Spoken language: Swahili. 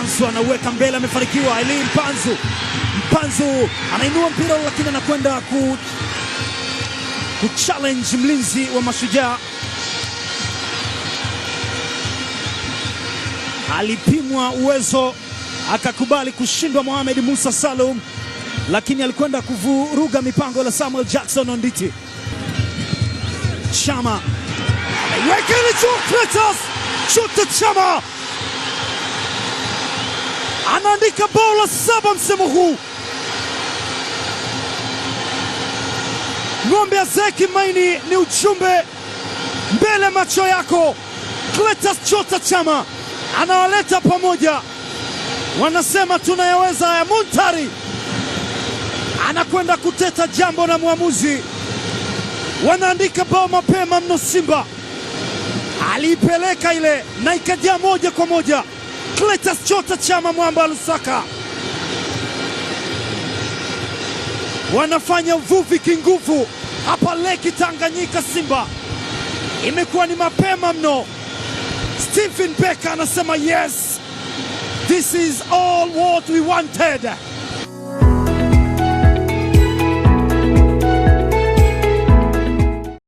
Mpanzu anauweka mbele, amefanikiwa. Eli Mpanzu, Mpanzu anainua mpira lakini anakwenda ku challenge mlinzi wa Mashujaa. Alipimwa uwezo akakubali kushindwa Mohamed Musa Salum, lakini alikwenda kuvuruga mipango la Samuel Jackson Onditi. Chama ameiweka ile juu, Clatous Chota Chama anaandika bao la saba msimu huu. Ng'ombe hazeeki maini ni ujumbe mbele macho yako. Clatous Chota Chama anawaleta pamoja, wanasema tunayaweza haya. Muntari anakwenda kuteta jambo na mwamuzi, wanaandika bao mapema mno. Simba aliipeleka ile na ikajaa moja kwa moja. Clatous Chota Chama mwamba wa Lusaka wanafanya uvuvi kinguvu hapa Lake Tanganyika. Simba imekuwa ni mapema mno. Stephen Becker anasema, "Yes, this is all what we wanted."